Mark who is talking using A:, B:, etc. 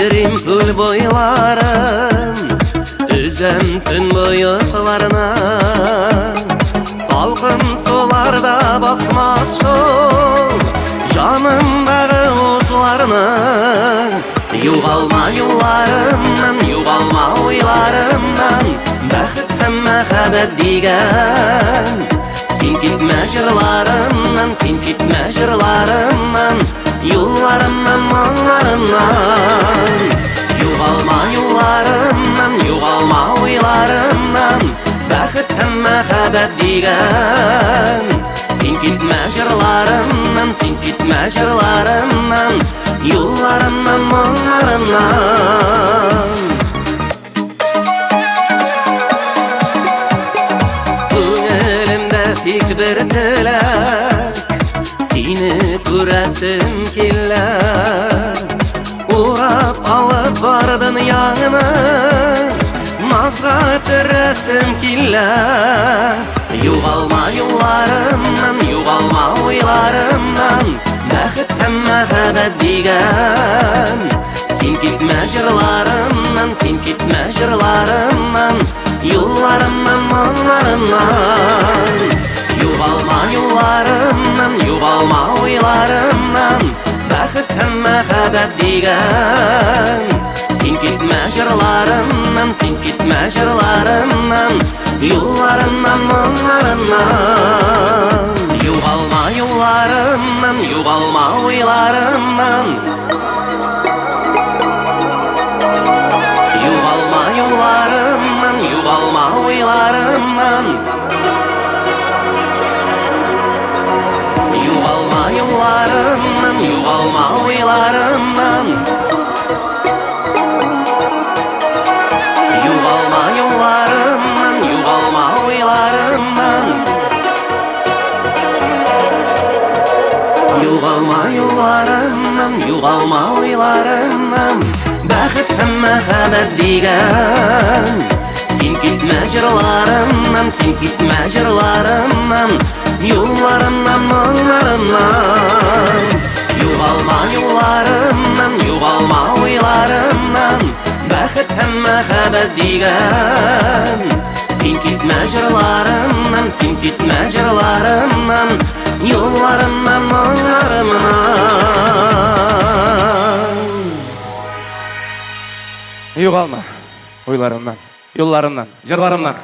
A: Йөрим күл буйларын, Өзәм төн буйларны. Салкын суларда басмас шул Җанымдагы утларны. Югалма юлларымнан, югалма уйларымнан, Бәхет һәм мәхәббәт дигән. Син китмә җырларымнан, син китмә җырларымнан, Юлларымнан, моңнарымнан. Югалма юлларымнан, югалма уйларымнан, Бәхет һәм мәхәббәт дигән. Син китмә җырларымнан, син китмә җырларымнан, Юлларымнан, моңнарымнан. Күңелемдә тик бер теләк, Сине күрәсем килә. Урап алып бар дөньяны, Назга төрәсем килә. Югалма юлларымнан, югалма уйларымнан, Бәхет һәм мәхәббәт дигән. Син китмә җырларымнан, син китмә җырларымнан, Юлларымнан, моңнарымнан. Югалма юлларымнан, югалма уйларымнан, Бәхет һәм мәхәббәт дигән. Син китмә җырларымнан, син китмә җырларымнан, Юлларымнан, моңнарымнан. Югалма юлларымнан, югалма уйларымнан. Югалма юлларымнан, югалма уйларымнан. Югалма юлларымнан, югалма уйларымнан. Югалма юлларымнан, югалма уйларымнан. Югалма юлларымнан, югалма уйларымнан, Бәхет һәм мәхәббәт дигән. Син китмә җырларымнан, син китмә җырларымнан, Юлларымнан, моңнарымнан. Югалма юлларымнан, югалма уйларымнан, Бәхет һәм мәхәббәт дигән. Син китмә җырларымнан, син китмә җырларымнан, Юлларымнан, моңнарымнан.
B: Югалма уйларымнан, юлларымнан, җырларымнан.